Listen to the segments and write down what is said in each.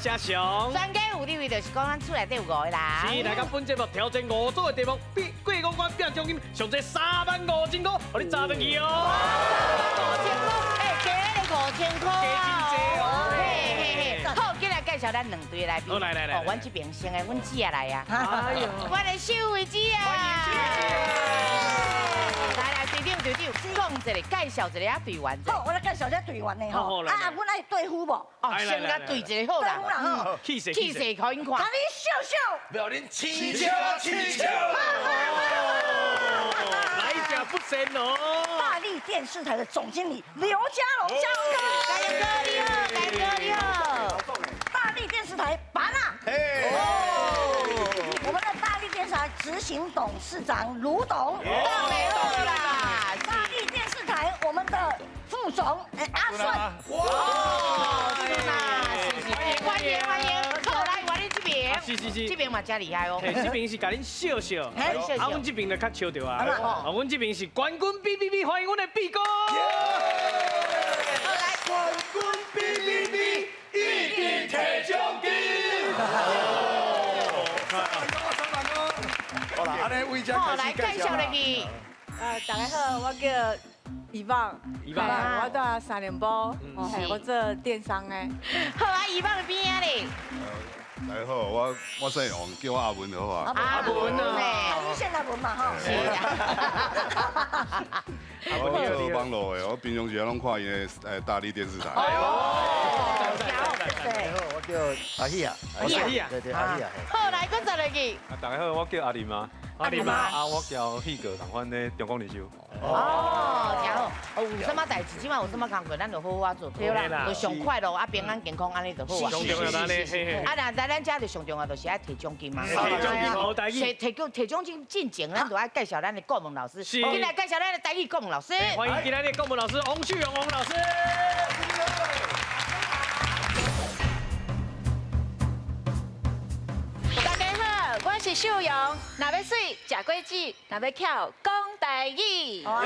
是阿雄。专家有立位，就是讲咱厝内底有五个人。是，来到本节目挑战五组的题目，比过五关拼奖金，上济35,000块，予你砸转去哦。五千块，欸，加那个五千块。加真济哦。嘿嘿嘿，好，今来介绍咱两队来宾。好，来来来。哦，阮这边先的，阮姊仔来啊。哎呦，我的秀慧姊啊。欢迎秀慧姊。来来，队长队长，讲一下，介绍一下队员。好，我来介绍这队员呢吼。啊，阮爱对付无？哦，先共对一个好啦。对付啦吼。气势气势，予𪜶看。共你笑笑。予恁起笑起笑。来者不善哦。大力电视台的总经理刘家龙，家龙哥。家龙哥你好，家龙哥你好。大力电视台拔娜。我们的大力电视台执行董事长卢董。董啦。大力电视台我们的副总阿顺。哇，是啦，是是，欢迎欢迎。好，来，我恁这边。是是是。这边嘛真厉害哦。这边是共恁笑笑，啊，阮这边就较笑著啊。啊，阮这边是冠军 B B B，欢迎阮的 B 哥。好，来。冠军 B B B，一定提奖金。好啦，按呢位遮好，来介绍入去。大家好，我叫伊旺，伊旺，我住三重埔，我做电商的。好啊，伊旺边仔咧。大家好，我姓王，叫我阿文就好啊。阿文啊，你姓阿文嘛吼。是啊。我做网路的，我平常时拢看伊的大力电视台。哦，大家好，我叫阿喜啊。阿喜啊，对对，阿喜啊。好，来，搁再来去。啊，大家好，我叫阿林啊。阿林啊，啊，我叫喜哥，同款咧中广零售。哦，真好。哦，有啥物代志，这摆有啥物工课，咱就好好仔做。对啦，就上快乐啊，平安健康按呢就好啊。上重要按呢，啊，那来咱遮就上重要，就是爱提奖金嘛。提奖金好代志。提提提奖金进前，咱就爱介绍咱的顾问老师。进来介绍咱的台语顾问老师。欢迎今仔日顾问老师王秀荣王老师。大家好，我是秀荣。若欲媠，食果子；若欲巧，讲台语。哦，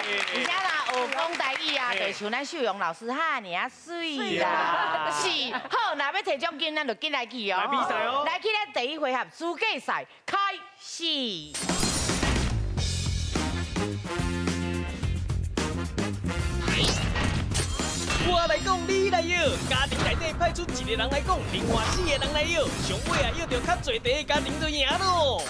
而且啦，学讲台语啊，就像咱秀荣老师哈尔啊媠啦。是，好，若欲提奖金，咱就紧来去哦。来比赛哦。来去咱第一回合资格赛开始。我来讲，你来摇，家庭内底派出一个人来讲，另外四个人来摇，上尾啊摇著较济题的家庭就赢咯。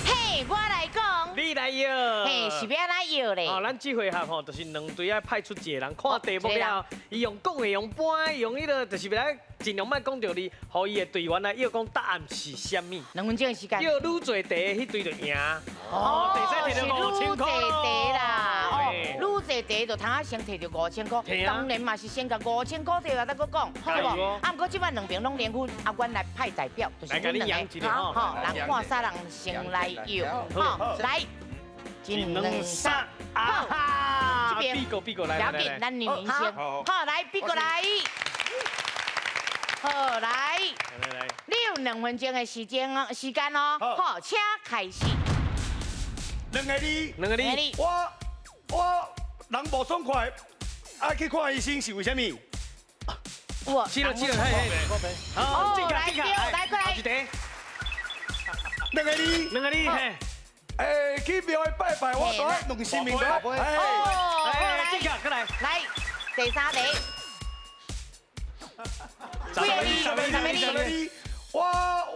嘿，我来讲，你来摇，嘿，是欲按怎摇咧？哦，咱这回合吼，就是两队爱派出一个人，看题目了，伊用讲的，用搬的，用彼个，就是欲来尽量莫讲著你，予伊的队员来摇讲答案是啥物。2分钟的时间。摇愈济题，彼队就赢。哦，是愈济题啦，哦，愈济题就通仔先提著5000块，当然嘛是先共5000块提来再阁讲，对无？啊，毋过这摆两边拢连分，啊，阮来派代表，就是阮两个，吼，人看啥人先来摇，吼，来，一、两、三，好，这边，比哥比哥来，不要紧，咱女明星，好，来比哥来，好来，你有2分钟的时间哦，时间哦，好，请开始。两个字，两个字。我人无爽快，爱去看医生是为啥物？我。是了是了，嘿嘿。好，来来过来。两个字，两个字，嘿。哎，去庙拜拜，我都爱问神明。哦，来，进卡过来。来，第三题。十个字，十个字，十个字。我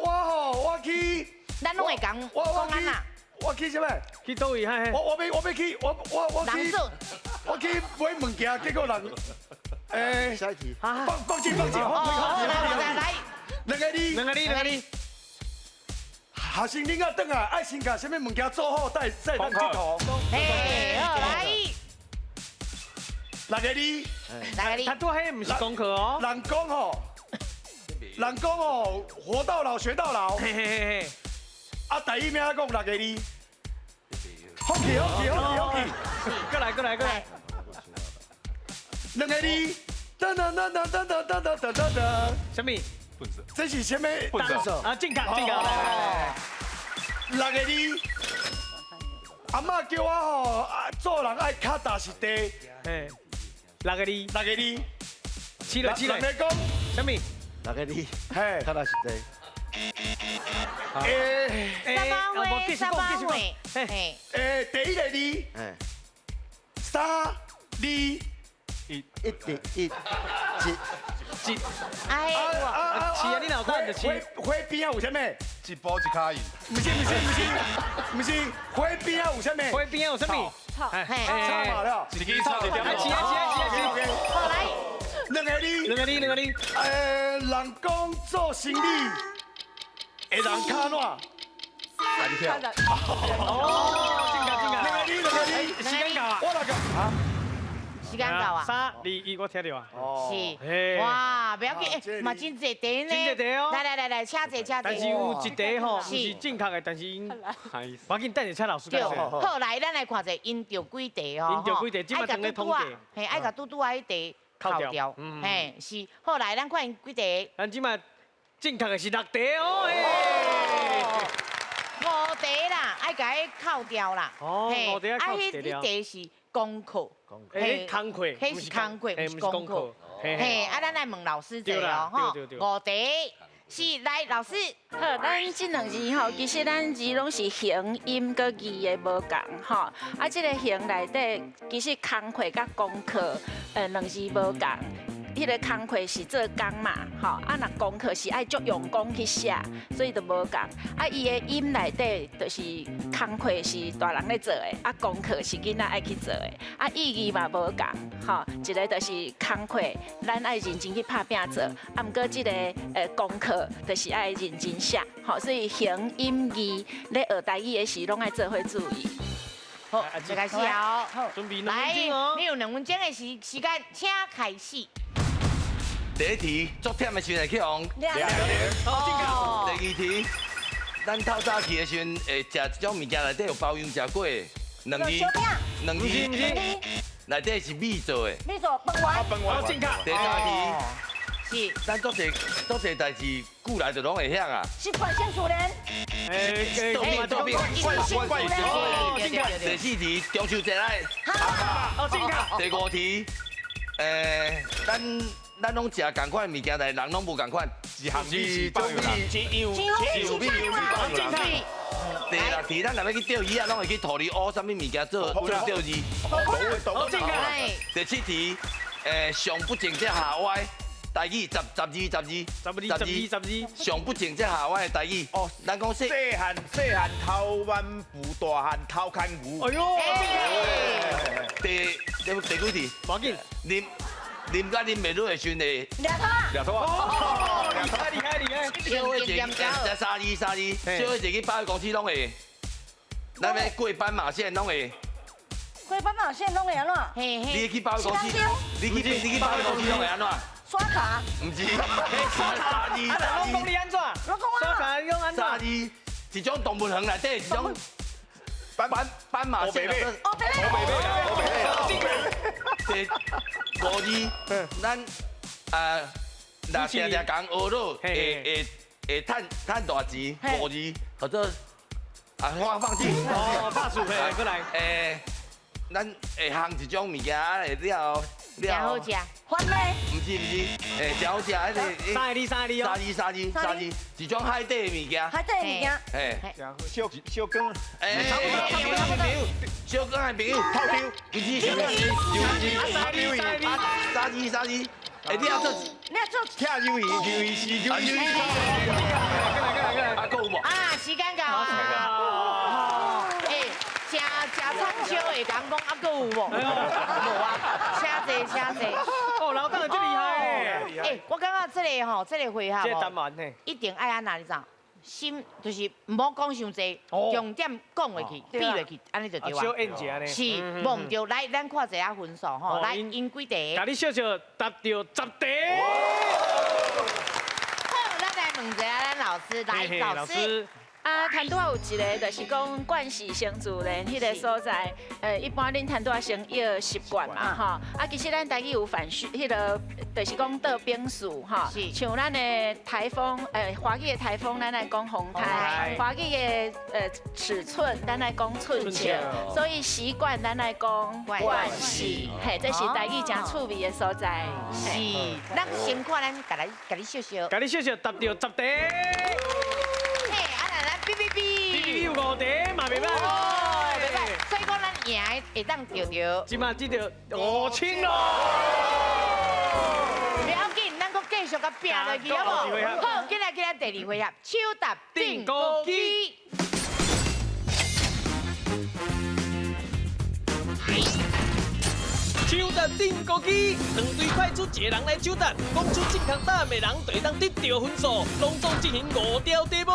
吼，我去。咱拢会讲，讲按怎？我去啥物？去佗位？嘿嘿。我欲去，我去。我去买物件，结果人，欸，下一题。放放弃放弃，放弃放弃。来来。两个字，两个字，两个字。学生囡仔转来，爱先共啥物物件做好，再再咱𨑨迌。嘿，好来。六个字。六个字。他拄彼毋是功课哦。人讲吼，人讲吼，活到老学到老。嘿嘿嘿嘿。啊，第一名讲六个字。放弃放弃放弃放弃。过来过来过来。两个字。噔噔噔噔噔噔噔噔噔噔。啥物？这是啥物？啊，正确正确。六个字。啊，阿嬤叫我吼，啊做人愛跤踏實地。嘿，六個字，六個字。起來起來。人講啥物？六個字。嘿，跤踏實地。三八歲，三八歲。嘿。第一個字。三、二、一、一、一、一、一。哎，啊是啊，你若有看就是。火邊仔有啥物？一步一跤印。毋是毋是毋是，毋是火邊仔有啥物？火邊仔有啥物？草。草嘛了。一支草一點。是啊是啊是啊是啊。好來。兩個字。兩個字，兩個字。人講做生意，會人跤怎？單挑。哦，正確正確。兩個字，兩個字。時間到啊！我來講啊。時間到啊！三、二、一，我聽著啊。是。哇，不要緊，嘛真濟題呢。真濟題哦。來來來來，請坐請坐。但是有一題吼，毋是正確的，但是𪜶，趕緊等下請老師解釋。好，來，咱來看者𪜶著幾題吼。𪜶著幾題，這擺當咧統計。嘿，愛共拄拄仔彼題扣掉。嘿，是。好，來，咱看𪜶幾題。咱這擺正確的是六題哦。五題啦，愛共彼扣掉啦。哦，五題愛扣掉。啊，彼題是功課。嘿，工課，彼是工課，毋是功課。嘿，啊，咱來問老師者哦，吼，五題是來老師。好，咱這兩字吼，其實咱字攏是形、音佮義的無仝吼。啊，這個形內底其實工課佮功課，兩字無仝。彼个工課是做工嘛，吼，啊若功課是愛足用功去寫，所以就無仝。啊，伊的音內底就是工課是大人咧做的，啊功課是囡仔愛去做的，啊意義嘛無仝，吼，一个就是工課，咱愛認真去拍拚做，啊毋過這个功課就是愛認真寫，吼，所以形音義咧學台語的時攏愛做伙注意。好，就開始哦。好，準備來，你有兩分鐘的時間，請開始。第一題，足忝的時陣會去予掠。哦。第二題，咱透早起的時陣會食一種物件，內底有包養食過的。兩字。兩字。內底是米做的。米做飯丸。飯丸。正確。第三題。是。咱足濟足濟代誌，古來就攏會曉啊。是慣性自然。豆餅豆餅，慣性正確。第四題，中秋節來。哦，正確。第五題，咱攏食仝款的物件，但是人攏無仝款。一項是種米，一樣，一樣米，正確。第六題，咱若欲去釣魚仔，攏會去塗裡烏啥物物件做做釣魚。好，正確。第七題，上不正則下歪。台語十十二十二十二十二十二，上不正則下歪的台語。哦，咱講細漢細漢頭彎步，大漢頭牽牛。哎喲，第幾題？無緊，啉甲啉袂落的時陣會。掠拖。掠拖。哦，厲害厲害厲害。小伙一三二三二，小伙一去百貨公司攏會，咱欲過斑馬線攏會。過斑馬線攏會按怎？你去百貨公司，你去百貨公司攏會按怎？刷卡？毋是，三二三二。攏講你按怎？刷卡你講按怎？三二，一種動物園內底一種斑馬線。哦，白馬。第五字，咱若定定共學落，會趁大錢。五字，或者啊，我放棄。哦，拍輸嘿，過來。咱會烘一種物件，啊，會了後誠好食。番麥？毋是毋是，誠好食，彼个。三个字，三个字哦。三字三字三字，一種海底的物件。海底的物件。小小羹。差不多差不多。小羹的朋友，透抽。毋是小羹，三字三字三字三字，你要做？你要做？拆鱿鱼，鱿鱼丝，鱿鱼丝。过来过来过来。啊，阁有无？啊，時間到啊。食暢銷會講講啊，閣有無？無啊，請坐請坐。哦，老闆真厲害。我感覺這个吼，這个回合這个單元嘿，一定愛按怎你知？心就是毋好講傷濟，重點講落去，比落去，按呢就對啊。小演一下呢。是，無毋對。來，咱看一下分數吼，來，𪜶幾題？共你小小答著10題。好，咱來問一下咱老師，來，老師。啊，啊，摊拄仔有一个就是讲惯势先自然彼个所在，一般恁摊拄仔先约习惯嘛，吼。啊，其实咱台语有反序，彼个就是讲倒变数，吼。像咱的台风，华语的台风，咱爱讲风台；华语的尺寸，咱爱讲寸尺。所以习惯咱爱讲惯势，嘿，这是台语真趣味的所在。是，咱先看咱共来共你笑笑，共你笑笑答著10题。嘿，啊那咱哔哔哔，哔哔哔有5题嘛袂歹，袂歹。所以讲咱赢的会当著著，这马这著5000咯。不要紧，咱阁继续共拼落去，好无？好，紧来紧来第二回合，抢答钉孤机。抢答钉孤机，两队派出一个人来抢答，讲出正确答案的人就会当得到分数，拢总进行5条题目。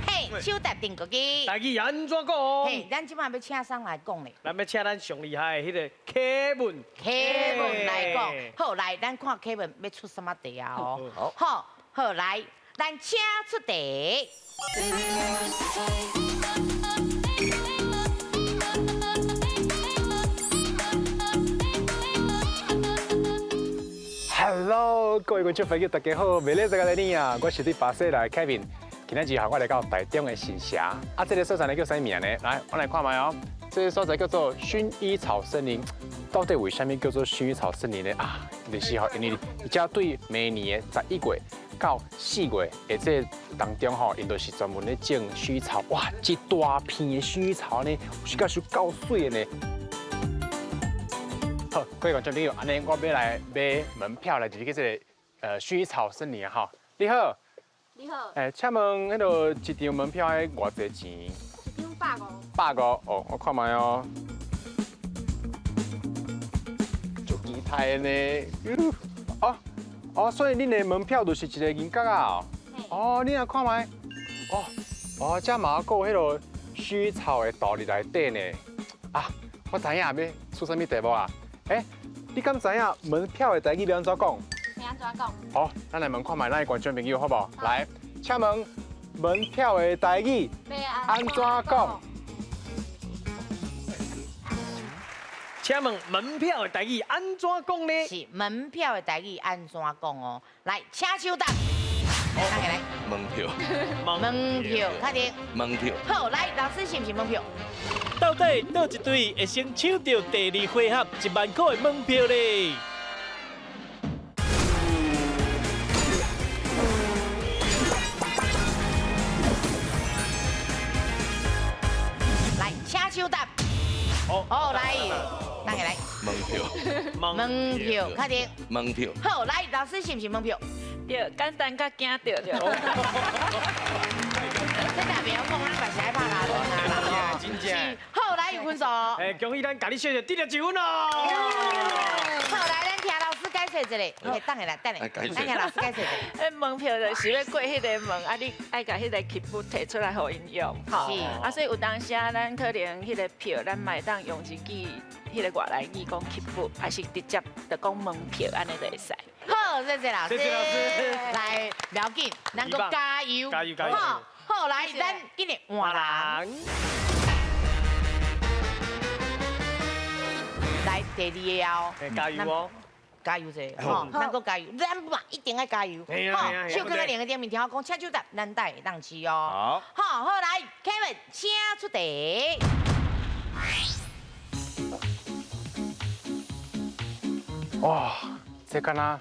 嘿，抢答钉孤机，台语按怎讲？嘿，咱这摆欲请谁来讲咧？咱欲请咱上厉害的彼个凯文，凯文来讲。好，来，咱看凯文欲出啥物题啊？哦，好，好来，咱请出题。 Hello，各位观众朋友，大家好！美丽这个来你啊，我是对巴西来的 Kevin。今仔日我来到台中的新社，啊，这个所在呢叫啥名呢？来，我来看觅哦。这个所在叫做薰衣草森林。到底为啥物叫做薰衣草森林呢？啊，就是吼，因为伊遮对每年的11月到4月的这当中吼，𪜶就是专门咧种薰衣草。哇，一大片的薰衣草呢，实在是够水的呢。好，各位观众朋友，按呢我欲来买门票来入去这个薰衣草森林哈。你好，你好。哎，请问彼个一张门票爱偌济钱？一张150。150哦，我看觅哦。足期待呢。哦哦，所以恁的门票就是一个银角啊。哦，你来看觅。哦哦，这嘛阁有彼个薰衣草的道理内底呢。啊，我知影欲出啥物题目啊？欸，你敢知影门票的台语欲按怎讲？欲按怎讲？好，咱来问看觅咱的观众朋友好无？来，请问门票的台语按怎讲？请问门票的台语按怎讲呢？是门票的台语按怎讲哦？来，请抢答。来，门票。门票，确定。门票。好，来，老师是毋是门票？到底佗一队会先抢到第二回合1万块的门票呢？来，请抢答。好，来，哪个来？门票。门票，确定。门票。好，来，老师是毋是门票？对，简单甲惊著著。这若袂晓讲，咱嘛是爱拍拉轮啊。真正。好，来有分数。哎，恭喜咱共你小小得了1分哦。好，来，咱听老师解释一下。哎，等下啦，等下，咱听老师解释一下。迄门票就是欲过彼个门，啊，你爱共彼个棋谱提出来予𪜶用，吼。啊，所以有当时啊，咱可能彼个票，咱嘛会当用一句彼个外来语讲棋谱，还是直接就讲门票，按呢就会使。好，谢谢老师。谢谢老师。来，不要紧，咱阁加油，加油，加油。好，好，来，咱紧来换人。来第二个哦，加油哦，加油者，吼，咱阁加油，咱嘛一定爱加油，吼，手囥佇两个顶面，听我讲，请抢答，咱才会当试哦。好，好，来，Kevin，请出题。哇，这敢若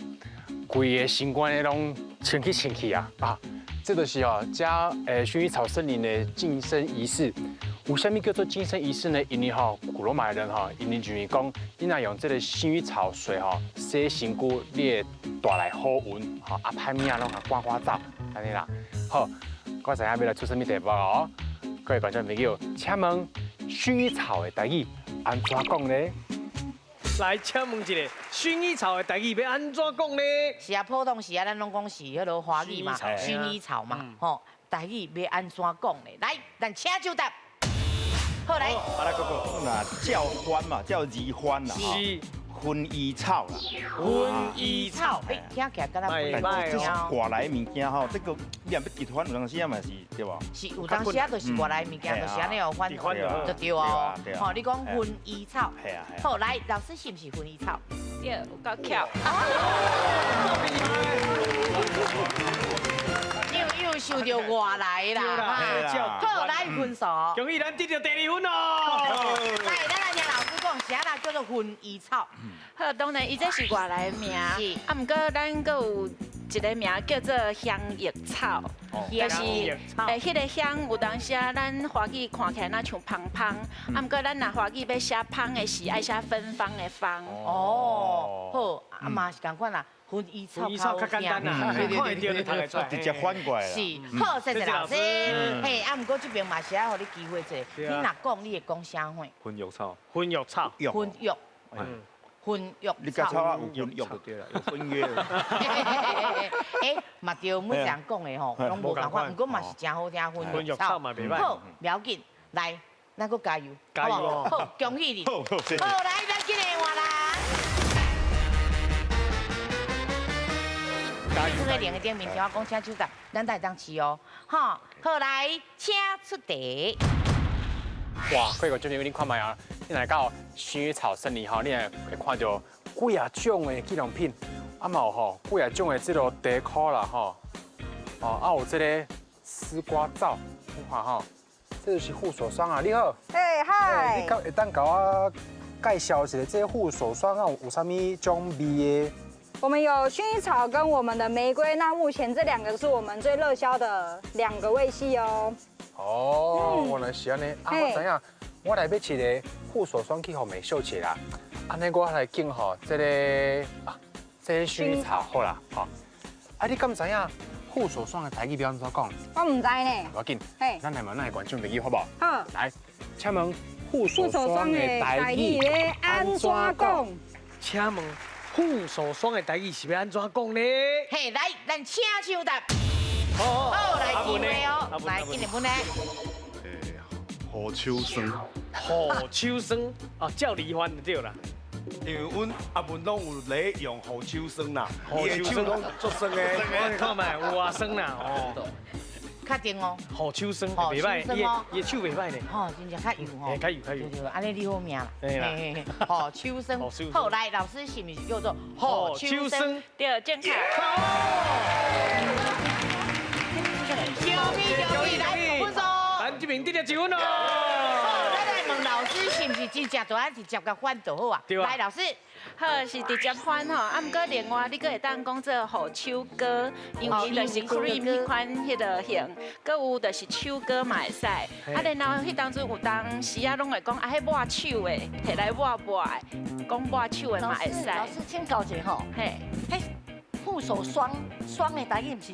规个身躯拢清气清气啊！啊，这就是哦，遮薰衣草森林的晋升仪式。为啥物叫做晋升仪式呢？因为吼，古罗马人吼，𪜶认为讲，你若用这个薰衣草水吼洗身躯，你会带来好运，吼啊歹物仔拢共赶赶走，按呢啦。好，我知影欲来出啥物题目哦。各位观众朋友，请问薰衣草的台语按怎讲呢？来，请问一下，薰衣草的台语欲按怎讲呢？是啊，普通时啊，咱拢讲是彼个华语嘛，薰衣草嘛，吼，台语欲按怎讲呢？来，咱请抢答。好来，阿拉哥哥，那叫欢嘛，叫离欢啦，是，薰薰衣草啦。薰衣草，哎，聽起來敢若但是這是外來的物件吼，這個你若欲直翻，有當時啊嘛是對無？是有當時啊，就是外來的物件，就是按呢哦翻，就對哦。吼，你講薰衣草，好，來，老師是毋是薰衣草？對，有夠巧。又受到外來啦，好，來分數。恭喜咱得到第二分哦。來，咱來聽老師講，啥啦叫做薰衣草？好，當然伊這是外來的名，啊，毋過咱閣有一個名叫做香葉草，就是彼個香有當時啊，咱華語看起來若像芳芳，啊，毋過咱若華語欲寫芳的是愛寫芬芳的芳。哦，好，啊嘛是仝款啦。薰衣草較簡單啦，看會著就讀會出來，直接翻過來啦。是，好，謝謝老師。嘿，啊，毋過這邊嘛是愛予你機會者，你若講，你會講啥貨？薰藥草。薰藥草。薰藥。薰藥你甲草啊有薰藥就對啦，有薰藥。欸，嘛對，每個人講的吼，攏無仝款，毋過嘛是誠好聽，薰藥草。嘛袂歹。好，袂要緊，來，咱閣加油。加油哦！好，恭喜你。好，來，咱今日換人。坐在另一顶面，聽我講，請手答，咱才會當試哦。好，好來，請出題。哇，各位觀眾朋友，你看覓啊？你來到薰衣草森林吼，你會看到幾啊種的紀念品，啊嘛有吼幾啊種的這個茶箍啦吼，哦啊有這個絲瓜皂，你看吼，這就是護手霜啊。你好，哎嗨，你會當共我介紹一下這個護手霜啊有啥物種味的？我們有薰衣草跟我們的玫瑰，那目前這兩個是我們最熱銷的兩個味系哦。哦，原來是按呢。啊，我知影，我來買一個護手霜去予美秀姐啦。按呢，我來揀吼這個啊，這個薰衣草好啦，吼。啊，你敢知影護手霜的台語欲按怎講？我毋知呢。無要緊，咱來問咱的觀眾朋友好無？好。來，請問護手霜的台語欲按怎講？請問。護手霜的台語是欲按怎講呢？嘿，來，咱請搶答。好，來機會哦，來，今日本呢？護手霜。護手霜，哦，照離翻就對啦。因為阮阿文攏有咧用護手霜啦，伊的手攏足酸的。我看覓有啊酸啦，哦。確定哦。護手霜袂歹，伊的手袂歹呢。吼，真正較油吼。較油較油。對，按呢你好命啦。嘿。護手霜。好，來，老師是毋是叫做護手霜？對，正確。恭喜恭喜，來分數。咱這邊得著一分哦。好，咱來問老師是毋是真正就按直接共翻就好啊？來，老師。好，是直接翻吼，啊，毋過另外你閣會當講做護手膏，因為伊就是 cream 彼款彼个型，閣有就是手膏嘛會使。啊，然後彼當陣有當時啊，攏會講啊，彼抹手的，摕來抹抹的，講抹手的嘛會使。老師請教一下吼，嘿，彼護手霜霜的台語毋是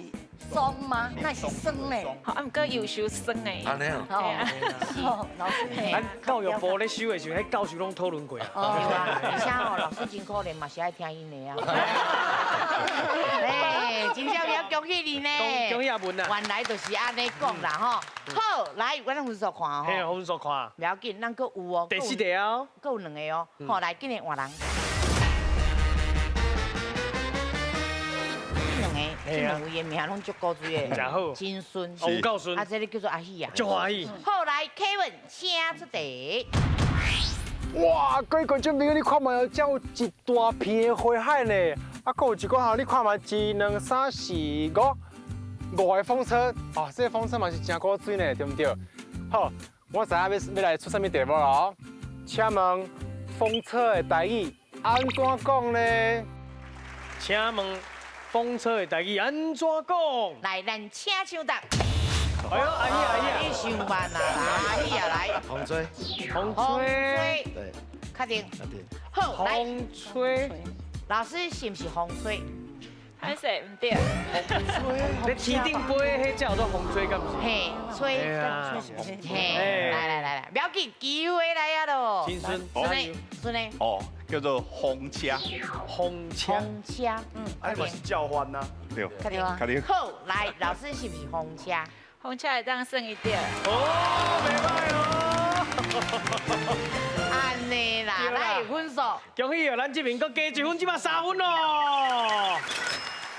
霜嗎？那是霜呢。好，啊，毋過又收霜的。按呢哦。老師，咱教育部咧收的時陣，彼教授攏討論過啊。對啊，而且吼，老師真可憐，嘛是愛聽𪜶的啊。哎，真正要恭喜你呢。恭喜阿文啊。原來就是按呢講啦吼。好，來，阮分數看吼。嘿，分數看。袂要緊，咱閣有哦。第四題哦。閣有兩個哦。好，來，緊來換人。這兩位的名攏足古錐的，真好，真順，有夠順。啊，這个叫做阿喜啊，足歡喜。好，來，Kevin，請出題。哇，各位觀眾朋友，你看覓，遮有一大片的花海呢。啊，閣有一寡吼，你看覓，一、兩、三、四、五，五个風車。哦，這個風車嘛是真古錐呢，對毋對？好，我知影欲來出啥物題目咯。請問風車的台語按怎講呢？請問。風車的台語按怎講？來，咱請搶答。哎呦，阿姨阿姨，你傷慢啊！阿姨啊，來。風吹。風吹。對。確定。確定。好，來。風吹。老師是毋是風吹？歹勢，毋對。風吹。你天頂飛，彼叫做風吹，敢毋是？嘿，吹。嘿，來來來來，不要緊，機會來啊咯。真順，順的，順的。哦，叫做風車。風車。風車，嗯。啊，嘛是叫番呐。對。確定啊。確定。好，來，老師是毋是風車？風車會當算伊對。哦，袂歹哦。按呢啦，啦，來分數。恭喜哦，咱這邊閣加一分，這馬3分咯。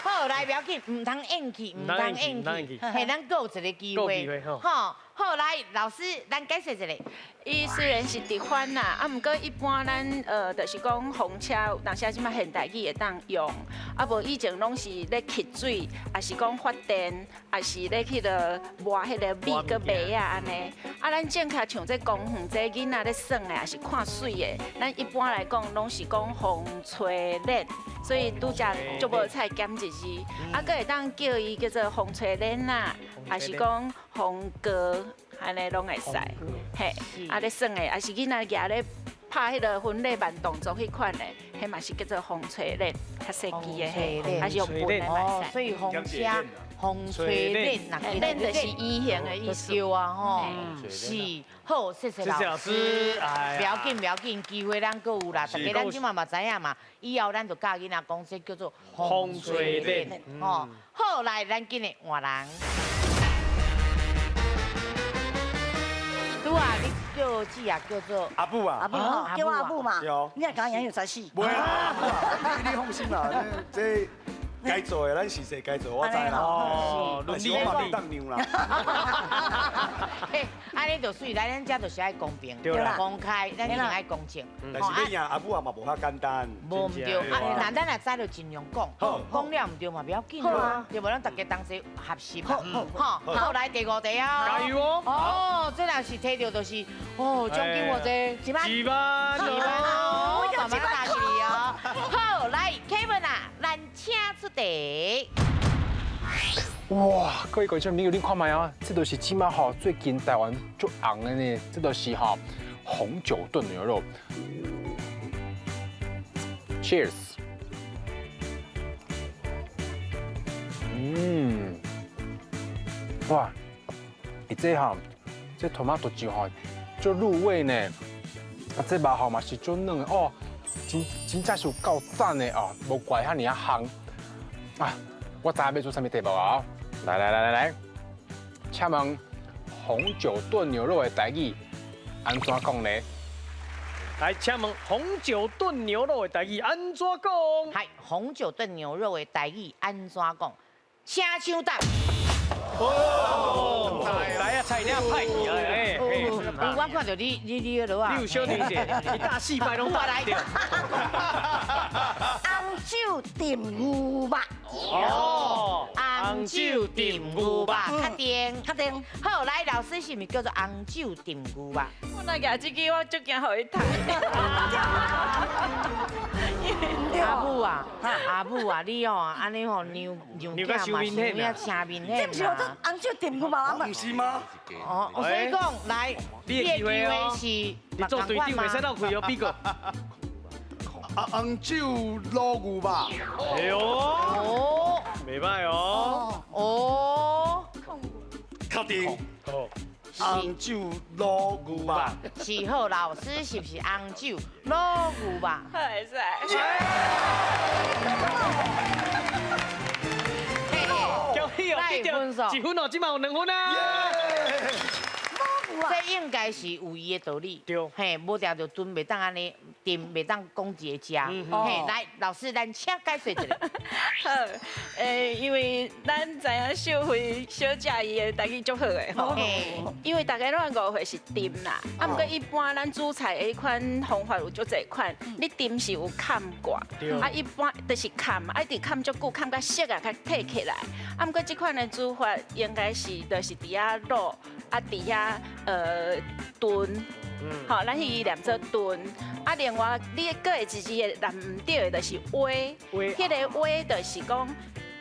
好，來不要緊，毋通硬氣，毋通硬氣，嘿，咱閣有一个機會，吼。好，來老師，咱解釋一下。伊雖然是直翻啦，啊，毋過一般咱就是講風車，有當時這擺現代語會當用，啊無以前攏是咧吸水，抑是講發電，抑是咧去落磨彼个米閣麥仔按呢。啊，咱正確像這公園這囡仔咧耍的，抑是看媠的，咱一般來講攏是講風吹鏈，所以拄則足無彩減一字，啊，閣會當叫伊叫做風吹鏈啦，抑是講風糕。按呢攏會使，嘿，啊咧耍的，抑是囡仔蜈咧拍彼个婚禮慢動作彼款的，彼嘛是叫做風吹鏈，較細支的，嘿，抑是用笨的嘛。所以風車、風吹鏈，鏈就是圓形的意思。對啊，吼，是，好，謝謝老師。不要緊，不要緊，機會咱閣有啦。大家咱這馬嘛知影嘛，以後咱就教囡仔講這叫做風吹鏈，吼。好，來，咱緊來換人。拄啊，你叫姊啊，叫做阿母啊，阿母，叫我阿母嘛。你若講養有才死。袂啦，你放心啦，這該做的咱是勢該做，我知啦。哦，但是我嘛袂當讓啦。嘿，按呢就媠，來咱遮就是愛公平、公開，咱一定愛公正。但是欲贏阿母啊嘛無遐簡單。無毋對，啊，那咱若知就盡量講，講了毋對嘛不要緊啊，對無？咱大家同齊學習嘛。好，好，來第五題啊。加油哦！哦，這若是提著就是，哦，獎金偌濟？一萬。一萬。一萬哦，慢慢打起哦。好，來 Kevin 啊，咱請出題。哇，各位觀眾朋友，你看覓啊？這就是這馬吼最近台灣足紅的呢，這就是吼紅酒燉牛肉。Cheers。嗯，哇，伊這吼這トマト醬吼足入味呢，啊這肉吼嘛是足嫩的哦，真正是有夠讚的哦，無怪遐爾仔香啊！我知影欲做啥物題目啊！來來來來來，請問紅酒燉牛肉的台語按怎講呢？來，請問紅酒燉牛肉的台語按怎講？係紅酒燉牛肉的台語按怎講？請搶答。哦，來啊，菜了歹去啊！哎，我看著你你彼落啊，你有小弟者，你大四擺攏打來。紅酒燉牛肉。哦，紅酒燉牛肉，確定，確定。好，來，老師是毋是叫做紅酒燉牛肉？我若舉這支，我足驚予伊彈。阿母啊，阿母啊，你哦，按呢吼讓讓囝嘛，是有影請面這毋是叫做紅酒燉牛肉嗎？毋是嗎？哦，所以講，來，你的機會是，你做隊長袂使浪費哦，比哥。啊，紅酒滷牛肉。哎呦，哦，袂䆀哦。哦，確定。紅酒滷牛肉。是好，老師是毋是紅酒滷牛肉？會使。恭喜哦，得著一分哦，這馬有2分啊。這應該是有伊的道理。對。嘿，無定著炖袂當按呢，炖袂當講一个食。嘿，來，老師，咱請解說一下。好，因為咱知影秀慧小姐伊的台語足好的吼，因為大家攏誤會是炖啦，啊，毋過一般咱煮菜的彼款方法有足濟款，你炖是有崁過，啊，一般就是崁，啊，一直崁足久，崁甲熟啊，較退起來。啊，毋過這款的煮法應該是就是佇遐滷，啊，佇遐燉。好，咱彼個念做燉。啊，另外你閣會一字會念毋對的，就是煨。彼个煨就是講，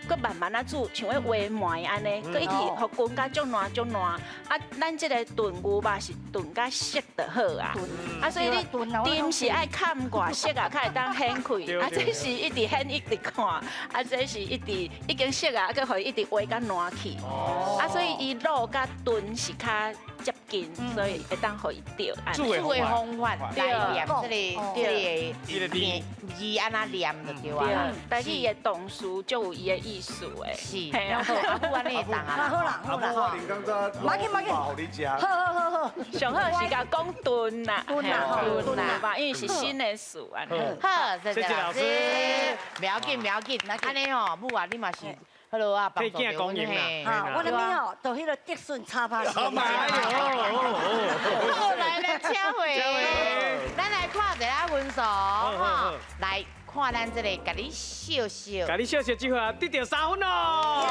閣慢慢仔煮，像咧煨糜按呢，閣一直予滾甲足爛足爛。啊，咱這個燉牛肉是燉甲熟就好啊。啊，所以你炖是愛崁偌熟啊，較會當顯開。啊，這是一直顯一直看，啊，這是一直已經熟啊，閣予伊一直煨甲爛去。啊，所以伊滷佮燉是較接近，所以會當予伊著。煮的方法來念這個字按怎念就對啊。但是伊的動詞就有伊的意思的。是。阿母按呢會當啊。好啦好啦。我連剛才馬緊馬緊，予你食。好好好好。上好是共講燉啦，燉啦燉啦吧，因為是新的事按呢。好，謝謝老師。不要緊不要緊，按呢吼，母啊，你嘛是。好咯啊，幫助阮嘿。我那边吼，就彼个德顺插花。好，来来，请回。咱来看一下分数，吼，来看咱这个，共你笑笑。共你笑笑，这回啊，得著3分咯。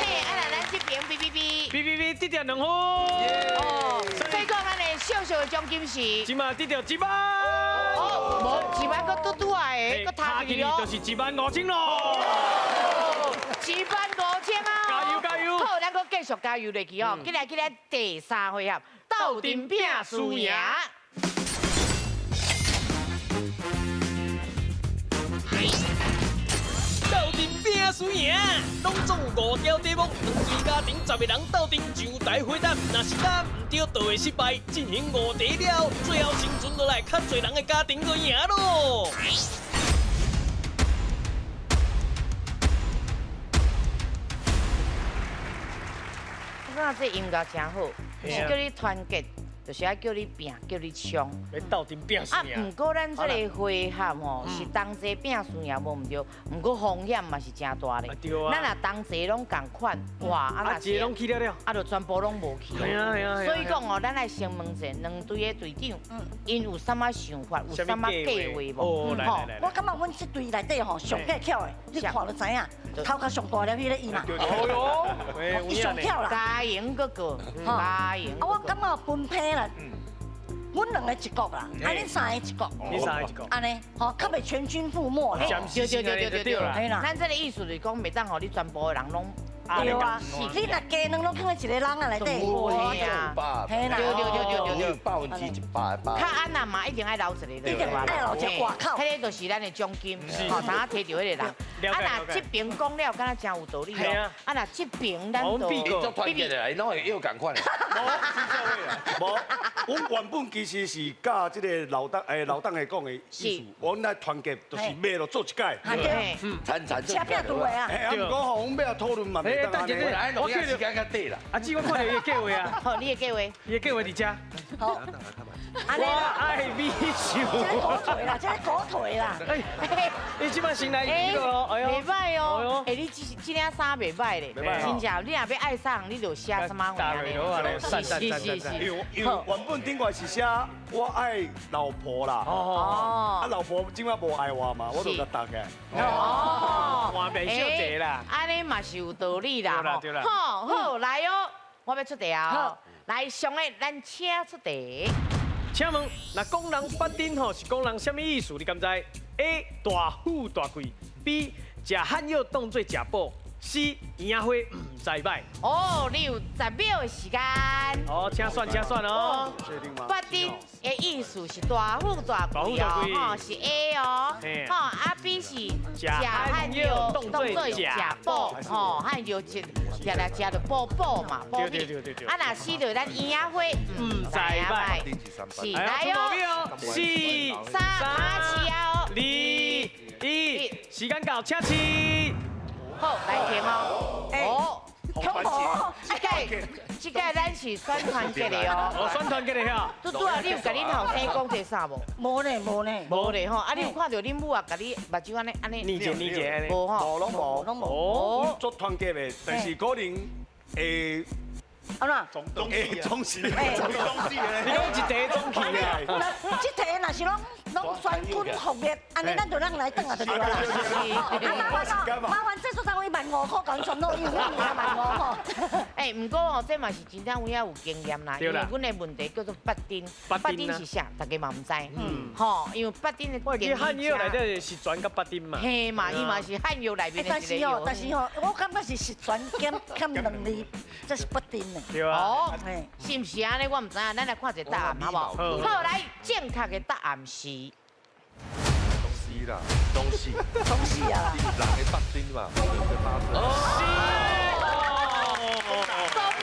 嘿，啊，咱这边哔哔哔，哔哔哔，得著2分。哦，所以讲咱的笑笑的奖金是，这马得著1万。哦，无1万阁拄拄仔的，阁差去哦，就是1万5千咯。1万5千啊！加油加油！好，咱阁继续加油落去哦。进来进来，第三回合，斗阵拼输赢。斗阵拼输赢，拢总有5条题目，两队家庭10个人斗阵上台回答，若是答毋对，就会失败。进行5题了，最后生存落来较济人的家庭就赢咯。我感觉这音乐真好，是叫你团结，就是爱叫你拼，叫你冲。要斗阵拼输赢。啊，毋过咱这个回合吼，是同齐拼输赢无毋对，毋过风险嘛是真大咧。对啊。咱若同齐拢仝款，哇，啊若一个拢去了了，啊就全部拢无去。系啊系啊。所以讲哦，咱来先问一下两队的队长，𪜶有啥物想法，有啥物计划无？哦，来来来。我感觉阮这队内底吼上计巧的，你看就知影，头壳上大粒彼个伊嘛。哦哟，伊上巧啦。加油阁过，加油。啊，我感觉分配啦。阮两个一国啦，啊，恁三个一国，恁三个一国，按呢，吼，较袂全军覆没啦。对对对对对对。咱这个意思就是讲，袂当予你全部的人拢。对啊，你若加两拢囥佇一个人仔内底，对啊，嘿啦，对对对对对，1%。较按那嘛，一定爱留一个，一定爱留一个外口。彼个就是咱的奖金，吼，通啊提著彼个人。啊，若这边讲了，敢若真有道理哦。啊，若这边咱就伊足团结的啦，伊拢会约仝款的。无，阮原本其实是佮这个老党老党的讲的意思，阮来团结就是买落做一届。对，参参。车拼拄的啊。嘿，啊，毋过吼，阮欲讨论嘛。等一下，我看时间较短啦。阿姊，我看著伊的计划啊。好，你的计划。伊的计划伫遮。好。我爱美秀。这个狗腿啦，这个狗腿啦。哎，你这摆先来一个哦，哎呦，袂歹哦。哎，你这这领衫袂歹咧，真正，你若欲爱啥，你就写啥物话咧。是是是。因为原本顶过是写我爱老婆啦。哦。啊，老婆这摆无爱我嘛，我就共答嘅。哦。换袂少济啦。按呢嘛是有道理啦。对啦对啦。好，好来哦，我欲出题啊。来，上个咱请出题。请问，若讲人八珍吼是讲人啥物意思？你敢知？A 大富大贵，B 食汉药当做食补，C 圆仔花毋知歹。哦，你有10秒的时间。哦，请算，请算哦。确定吗？八珍的意思是大富大贵哦，吼是 A 哦，吼啊 B 是食汉药当做食补，吼汉药食食来食就补补嘛，补品。啊若 C 就咱圆仔花毋知歹，是来哦，四、三、二、一，时间到，请起。好，来听哦。哦，这届咱是选团结的哦。哦，选团结的哈。拄拄啊，你有共恁后生讲这啥无？无呢，无呢。无咧吼，啊，你有看著恁母啊，共你目睭按呢按呢？你姐你姐。无吼。无拢无。拢无。哦。足团结的，但是可能会。按怎？总总是，你讲一题总去啊？这题若是拢全军覆灭，按呢咱就咱来转啊就对啦。啊，麻烦这做啥1万5块，共全落，因为阮1万5吼。哎，毋过哦，这嘛是真正有影有经验啦，因为阮的问题叫做八珍，八珍是啥？大家嘛毋知。嗯。吼，因为八珍的定义。汉药内底是全佮八珍嘛。嘿嘛，伊嘛是汉药内面的一个药。但是哦，我感觉是十全减减两字，这是八珍的。对啊。哦，是毋是按呢？我毋知影，咱来看一个答案，好无？好，来，正确的答案是。东西啦，东西，东西啊。人的八珍嘛，人的八珍。中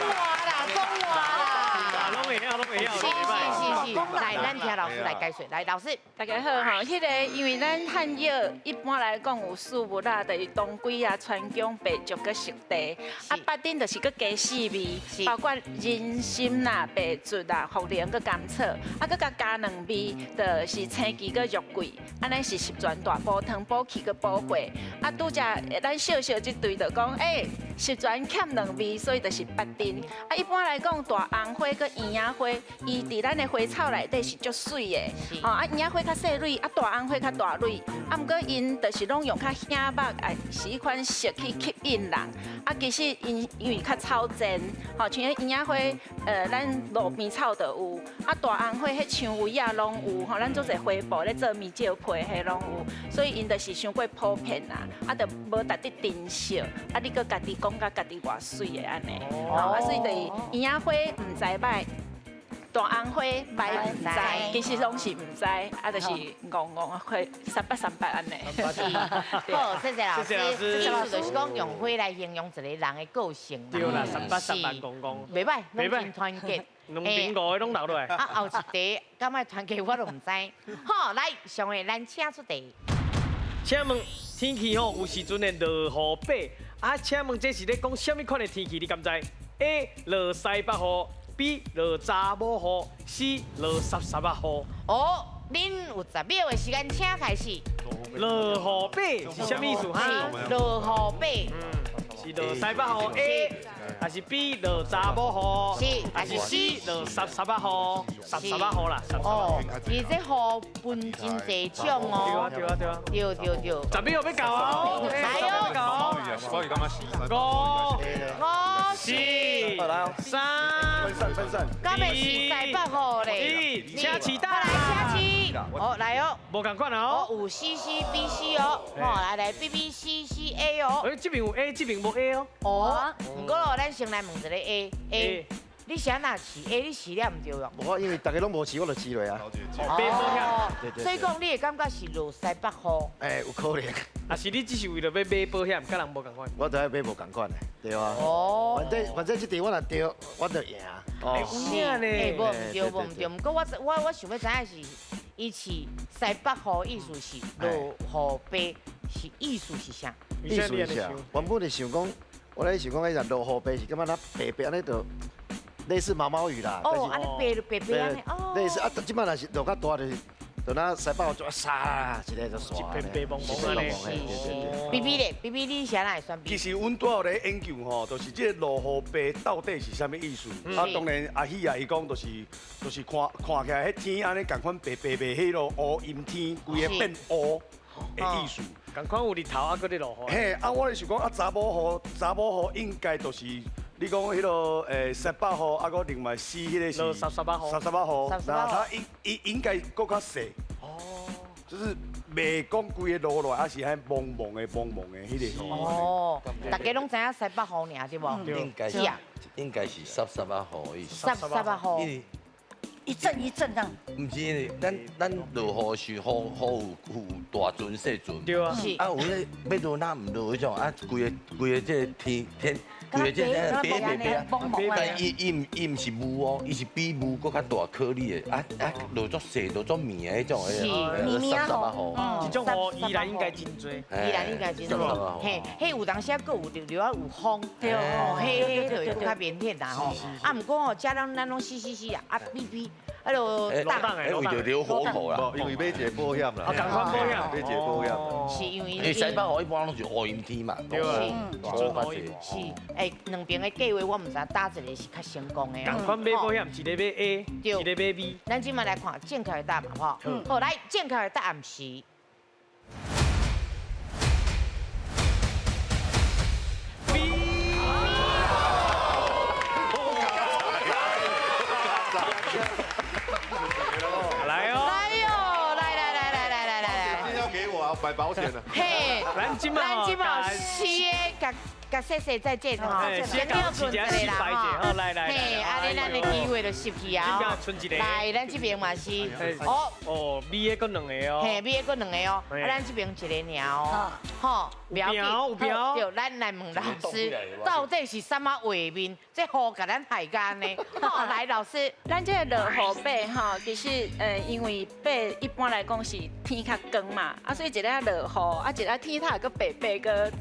华啦，中华啦。老师来解说。来，老师，大家好吼，彼个因为咱汉药一般来讲有四物啦，就是当归啊、川芎、白术佮熟地，啊，八珍就是阁加四味，包括人参啦、白术啦、茯苓佮甘草，啊，阁佮加两味，就是青桔佮肉桂，按呢是十全大补汤，补气佮补血。啊，拄才咱小小这对就讲，欸，十全欠两味，所以就是八珍。啊，一般来讲，大红花佮圆仔花，伊伫咱的花草内底是足媠的，吼啊，圆仔花较细蕊，啊，大红花较大蕊，啊，毋过𪜶就是拢用较显目，啊，是彼款色去吸引人。啊，其实𪜶因为较草贱，吼，像彼圆仔花，咱路边草就有，啊，大红花彼蔷薇仔拢有，吼，咱做济花圃咧做米酒皮，彼拢有，所以𪜶就是伤过普遍啦，啊，就无值得珍惜，啊，你阁家己讲甲家己偌媠的按呢，啊，所以就是圆仔花毋知䆀。大红花䆀毋知，其实拢是毋知，啊，就是戆戆花三八三八按呢。好，谢谢老师。谢谢老师意思就是讲用花来形容一个人的个性。对啦，三八三八戆戆。袂䆀，拢真团结。两边五个拢留落来。啊，后一题敢爱团结我都毋知。好，来，上位咱请出题。请问天气吼有时阵会落雨白，啊，请问这是咧讲啥物款的天气？你敢知？A 落西北雨，B 落查某雨，C 落湿湿仔雨。哦，恁有10秒的时间，请开始。落雨白是啥物意思哈？落雨白。是落西北雨 A，还是 B 落查某雨？是，还是 C 落湿湿仔雨？湿湿仔雨啦。哦，其实这雨分真济种哦。对啊对啊对。对对对。10秒欲到哦。来哦。我是感觉是。五、四、三、分散分散。敢会是西北雨咧？一，请起答。来，请起。哦，来哦。无仝款哦。有 C C B C 哦，哦，来来 B B C C A 哦。哎，这边有 A，这边无 A 哦。哦，毋过咯，咱先来问一个 A A，你是按怎饲 A？你饲了毋对哦？无，因为大家拢无饲，我就饲落啊。哦，对对。所以讲，你会感觉是落西北雨？哎，有可能。啊，是你只是为了欲买保险，佮人无仝款。我就爱买无仝款的，对啊。哦。反正这题我若对，我就赢。哦。有影呢？欸，无毋对，无毋对。毋过我想欲知影是，伊饲西北雨意思是落雨白，是意思是啥？意思是啥？原本是想讲，我咧想讲，彼个落雨白是感觉那白白按呢就类似毛毛雨啦。哦，按呢白白白按呢哦。类似啊，这摆若是落较大就是，就那西北雨就沙一个就煞。一片白蒙蒙按呢。对对对。 B B 咧，B B 你是按怎会选 B？其实阮拄仔有咧研究吼，就是这个落雨白到底是啥物意思？啊，当然阿喜啊，伊讲就是看看起来彼天按呢仝款白白白，彼落乌阴天，规个变乌的意思。仝款有日头啊，阁咧落雨。嘿，啊，我咧想讲啊，查某雨，查某雨应该就是你讲彼落西北雨，啊，阁另外四彼个是落湿湿仔雨，湿湿仔雨，那它应该阁较细。哦。就是袂讲规个落落来，啊是彼蒙蒙的、蒙蒙的彼个雨。哦，大家拢知影西北雨尔对无？应该是，应该是湿湿仔雨意思。湿湿仔雨。一阵一阵这样。毋是因为咱落雨是雨雨有大阵细阵。对啊。啊有彼欲落若毋落彼种，啊规个规个这个天天，规个这个白白白啊。但伊伊毋伊毋是雾哦，伊是比雾阁较大颗粒的，啊啊落足细落足绵的彼种的。是绵绵啊雨。这种雨宜兰应该真济。宜兰应该真济。嘿，彼有当时阁有着着啊有风，对哦，彼彼就会阁较明显啦吼。啊，毋过吼，遮咱咱拢死死死啊，啊 B B。啊，就挡，为着留活口啦，因为买一个保险啦，啊，仝款保险，买一个保险，是因为西北雨一般拢是乌阴天嘛，对啊，是，欸，两边的计划我毋知佗一个是较成功的。仝款买保险，一个买 A，一个买 B。咱这摆来看正确的答案吼，好，来正确的答案是。来哦！来哦！来来来来来来来来！今天要给我啊，买保险的。嘿，咱这摆咱这摆四个，共说说再见吼，先了困一下啦吼，来来，嘿，按呢咱咱的机会就失去啊！来，咱这边嘛是，哦哦，米的阁两个哦，嘿，米的阁两个哦，啊，咱这边一个尔哦，吼，有标有标，对，咱来问老师，到底是啥物画面？这雨共咱害干呢？吼，来，老师，咱这个落雨白吼，其实因为白一般来讲是天较光嘛，啊，所以一个落雨，啊，一个天头阁白白阁。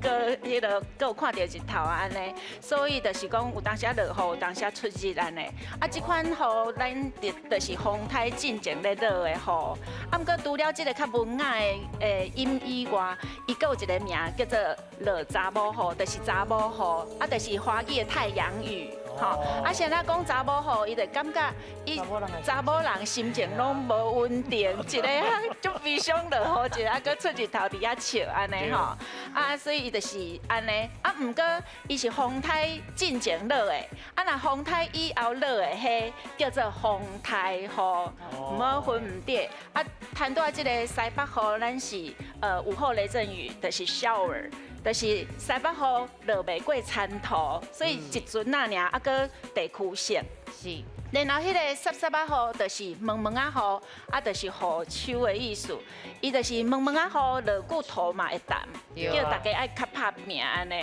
阁彼个阁有看著日头啊按呢，所以就是讲有当时落雨，有当时出日按呢。啊，这款雨咱就是风台进前咧落的雨。啊，毋过除了这个较文雅的音以外，伊阁有一个名叫做落查某雨，就是查某雨，啊，就是华语的太阳雨。吼，啊，现在讲查某雨，伊就感觉伊查某人心情拢无稳定，一个足悲伤落雨，一个啊阁出日头伫遐笑按呢吼，啊，所以伊就是按呢，啊，毋过伊是风台进前落的，啊，若风台以后落的，彼叫做风台雨，毋好分毋对。啊，谈到这个西北雨，咱是午后雷阵雨，就是 shower。就是西北雨落袂过田土，所以一阵仔尔，啊，阁地区性。是。然后彼个湿湿仔雨，就是毛毛仔雨，啊，就是雨秋的意思。伊就是毛毛仔雨落久土嘛会澹，叫大家爱较拍拚按呢。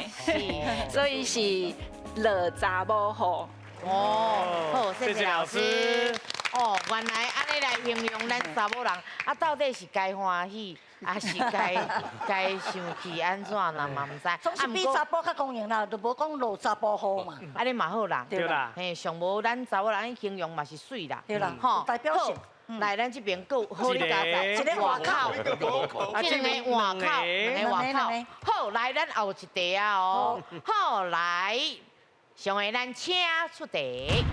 所以是落查某雨。哦，好，谢谢老师。哦，原来按呢来形容咱查某人，啊，到底是该欢喜，还是该生气，按怎啦嘛毋知。总是比查埔较光荣啦，就无讲落查埔雨嘛。按呢嘛好啦，对啦，嘿，上无咱查某人形容嘛是媠啦，对啦，吼，代表性。来，咱这边阁有好，你加一个外口，这两个外口，两个外口。好，来，咱后一题啊哦。好，来，上下咱请出题。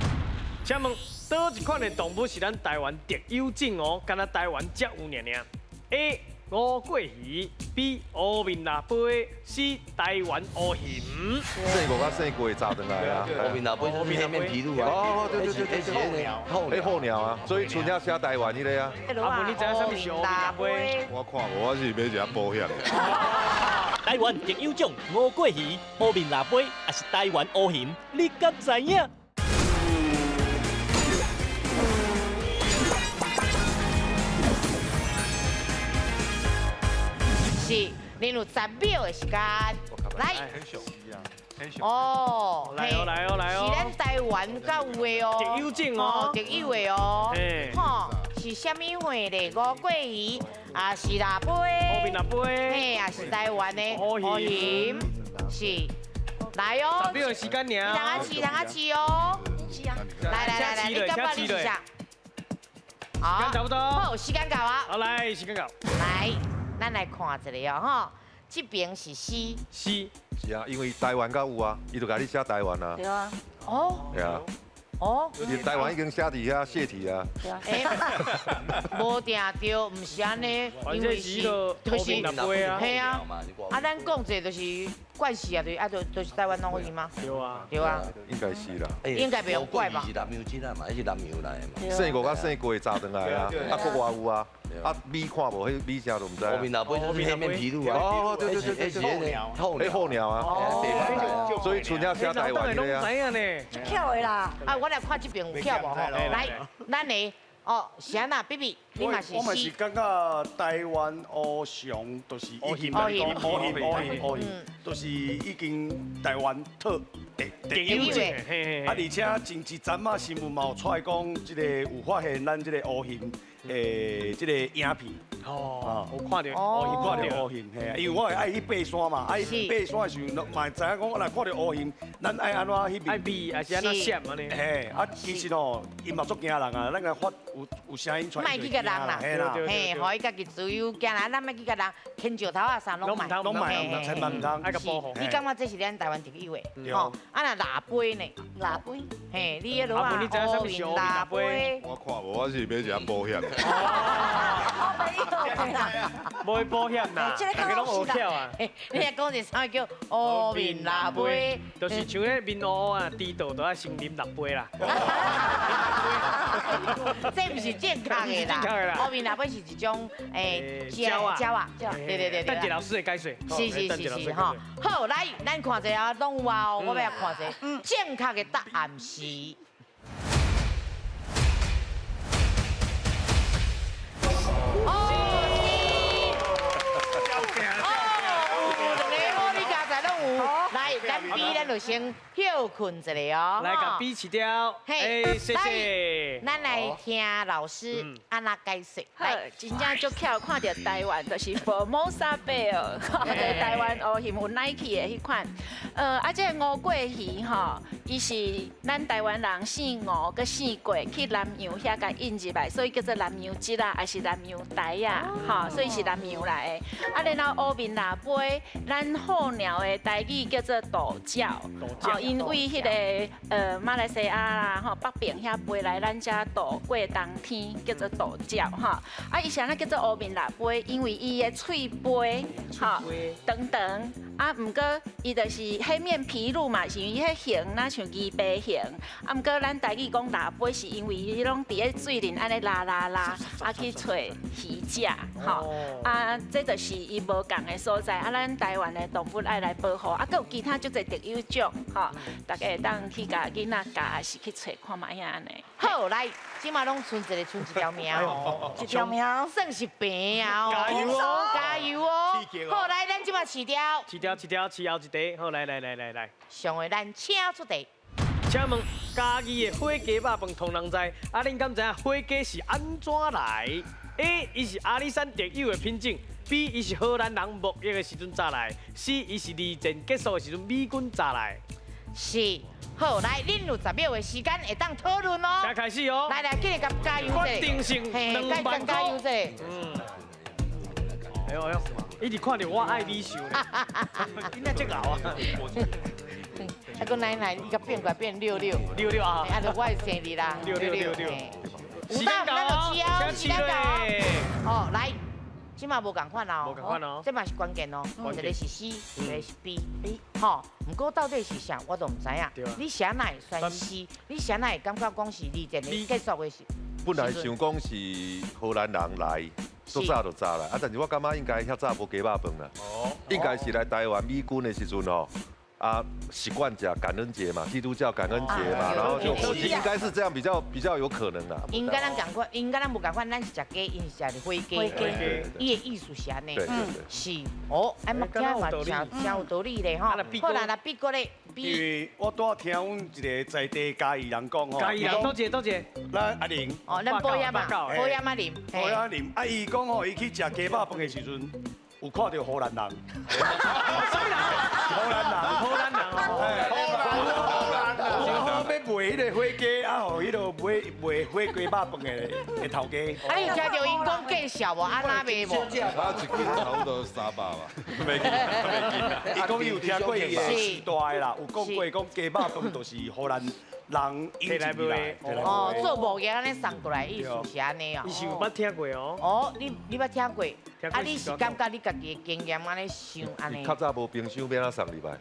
请问，佗一款的动物是咱台湾特有种哦？敢若台湾才有尔尔。A. 乌桂鱼，B. 乌面蜊飞，C. 台湾乌熊。姓吴甲姓郭炸转来啊！乌面蜊飞就是黑面琵鹭啊！哦，对对对对，候鸟，候鸟啊！所以春仔写台湾彼个啊。阿母，你知影啥物是乌面蜊飞？我看无，我是买一下保险的。台湾特有种乌桂鱼、乌面蜊飞，抑是台湾乌熊，你敢知影？是，恁有10秒的时间，来。哦，来哦来哦来哦，是咱台湾才有的哦，特有种哦，特有的哦，吼，是啥物货咧？乌桂鱼，也是蜊飞，乌面蜊飞，嘿，也是台湾的乌熊，是，来哦，10秒的时间尔，通啊试，通啊试哦，来来来来，你感觉你是啥？时间差不多，好，时间到啊，好来，时间到，来。咱来看一下哦，吼，这边是 C。 C。是啊，因为台湾才有啊，伊就共你写台湾啊。对啊。哦。对啊。哦。你台湾已经写伫遐泄题啊。对啊。无定著，毋是按呢，因为是，就是，嘿啊。啊，咱讲这就是惯势啊，就是啊，就是台湾拢有吗？对啊。对啊。应该是啦。应该袂用怪吧？是南洋这嘛，彼是南洋来的嘛。姓吴佮姓郭炸转来啊，啊，国外有啊。啊，米看无，彼米啥都毋知。乌面蜊飞就是黑面琵鹭啊。哦，对对对对，候鸟，候鸟啊。所以春仔写台湾的啊。知影呢。巧的啦。啊，我来看这边有巧无吼？来，咱的哦，是按那，B B，你嘛是。我嘛是感觉台湾乌熊就是已经乌熊乌熊，就是已经台湾特特有种。啊，而且前一阵仔新闻嘛有出来讲，这个有发现咱这个乌熊。这个影片哦，有看著，哦，看著乌熊，嘿啊，因为我会爱去爬山嘛，爱去爬山的时候，嘛会知影讲，我若看著乌熊，咱爱按怎去爱避，还是按怎闪按呢？嘿，啊，其实哦，伊嘛足惊人啊，咱个发有声音出来，莫去共人啦，嘿，予伊家己自由行啦，咱莫去共人牵石头啊啥拢莫，拢莫，千万毋通。爱共保护。你感觉这是咱台湾特有的？吼，啊若蜊飞呢？蜊飞，嘿，你彼落啊，乌面蜊飞。我看无，我是买一下保险。无保险啦，大家拢学巧啊。你若讲一个啥叫乌面蜊飞，就是像彼面乌乌啊，猪肚都爱先啉6杯啦。这毋是正确的啦，乌面蜊飞是一种鸟啊，鸟啊，对对对对。等下老师的解说。是是是是吼。好，来，咱看一下拢有啊，我欲来看一下，正确的答案是。哦，哦，两个你加在拢有。来，咱 B 咱就先歇睏一下哦。来，共 B 饲掉。嘿，谢谢。咱来听老师按怎解释。好，真正足巧，看著台湾就是 Formosa Bell，就是台湾乌鱼有奶气的彼款。啊，这个吴过鱼吼，伊是咱台湾人姓吴，阁姓过去南洋遐共引入来，所以叫做南洋蜇仔，抑是南洋台仔，吼，所以是南洋来的。啊，然后乌面蜊飞，咱候鸟的台语叫做渡鸟，吼，𪜶为彼个马来西亚啦，吼北边遐飞来咱遮渡过冬天，叫做渡鸟，吼。啊，伊是按怎叫做乌面蜊飞？因为伊的喙飞，吼，长长，啊，毋过伊就是彼面琵鹭嘛，是因为彼形若像鱼白形，啊，毋过咱台语讲蜊飞，是因为伊拢伫咧水里按呢拉拉拉，啊去揣鱼食，吼，啊，这就是伊无仝的所在，啊，咱台湾的动物爱来保护，啊，阁有其他足济特有种，吼，大家会当去共囡仔教，抑是去揣看觅仔按呢。好，来，这马拢賰一个賰一条命哦，一条命，算是平啊哦，加油哦，加油哦。好，来，咱这马饲掉，饲掉，饲掉，饲后一题。好，来来来来来，上个咱请出题。请问嘉义的火鸡肉饭，通人知？啊，恁敢知影火鸡是按怎来？A，伊是阿里山特有的品种；B，伊是荷兰人贸易的时阵炸来；C，伊是二战结束的时阵美军炸来。是，好，来，恁有10秒的时间会当讨论哦。现开始哦。来来，记得共加油者。决定性两万加油者。嗯。哎呦哎呦，一直看著我爱美秀咧，你哪这𠢕啊？啊，阁奶奶，伊共变过来变六六。六六啊！啊，就我的生日啦。六六六六。时间到哦，时间到哦。来，这嘛无仝款哦。无仝款哦。这嘛是关键哦，一个是 C，一个是 B。吼，毋过到底是啥，我都毋知影。你啥哪会选 C？你啥哪会感觉讲是二战的结束的时？本来想讲是荷兰人来，足早就早啦，啊，但是我感觉应该遐早无鸡肉饭啦。哦。应该是来台湾美军的时阵哦。啊，习惯食感恩节嘛，基督教感恩节嘛，然后就火鸡应该是这样比较有可能啦。𪜶佮咱仝款，𪜶佮咱无仝款，咱是食鸡，𪜶是食火鸡。伊的意思是按呢。是。哦，哎，嘛听嘛真真有道理咧吼。好啦，那 B 哥咧。因为我拄仔听阮一个在地嘉义人讲吼，嘉义人多谢多谢，咱阿玲。哦，咱保养嘛，保养阿玲。保养阿玲，啊，伊讲吼，伊去食鸡肉饭的时阵，有看著荷兰人。啥物人？荷兰人，荷兰人哦。荷兰人，正好欲卖彼个火鸡，啊，予彼个买卖火鸡肉饭的头家。啊，你有听著𪜶讲介绍无？啊，哪卖无？他一斤差不多300吧，袂记，袂记。伊讲伊有听过伊的时代啦，有讲过讲鸡肉饭就是荷兰人引进来。哦，做贸易按呢送过来，意思是按呢哦。伊是有捌听过哦。哦，你捌听过？啊，你是感觉你家己的经验按呢想按呢？较早无冰箱，欲按怎送入来？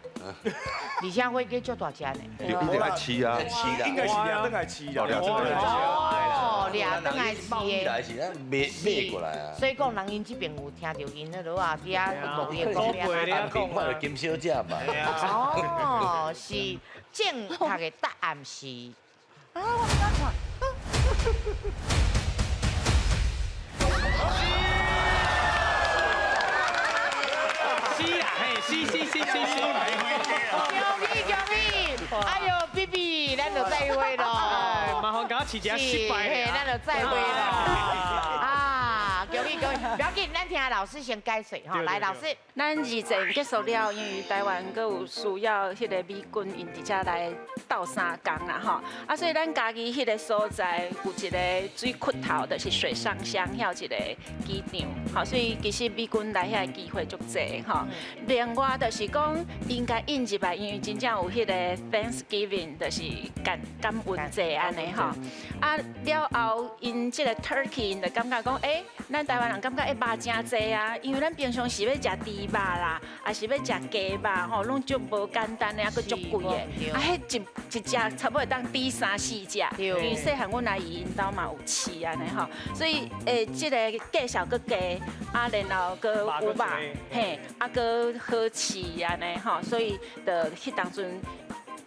而且火鸡足大只呢。一定爱饲啊，应该是掠转来饲啦。哦，掠转来饲的。来是咱买买过来啊。所以讲，人𪜶这边有听著𪜶彼落啊，伫遐贸易讲看著金小姐嘛。哦，是正确的答案是。啊，我毋敢看。是啊，嘿，是是是是是。恭喜恭喜！哎呦，B B，咱就再会咯。麻烦共我饲一下失败。嘿，咱就再会咯。啊，恭喜恭喜！不要紧，咱听老师先解释吼。来，老师，咱二战结束了，因为台湾阁有需要彼个美军𪜶伫遮来斗相共啦吼。啊，所以咱嘉义彼个所在有一个水窟头，就是水上乡遐有一个机场，吼，所以其实美军来遐的机会足济吼。另外就是讲，应该引入来，因为真正有彼个 Thanksgiving，就是感恩节按呢吼。啊，了后𪜶这个 Turkey 𪜶就感觉讲，欸，咱台湾人感觉欸肉诚济啊，因为咱平常时欲食猪肉啦，抑是欲食鸡肉吼，拢足无简单的，啊，阁足贵的。啊，彼一一只差不多会当抵三四只，因为细汉阮阿姨𪜶兜嘛有饲按呢吼，所以欸，这个价数阁低，啊，然后阁有肉，嘿，啊，阁好饲按呢吼，所以就彼当阵。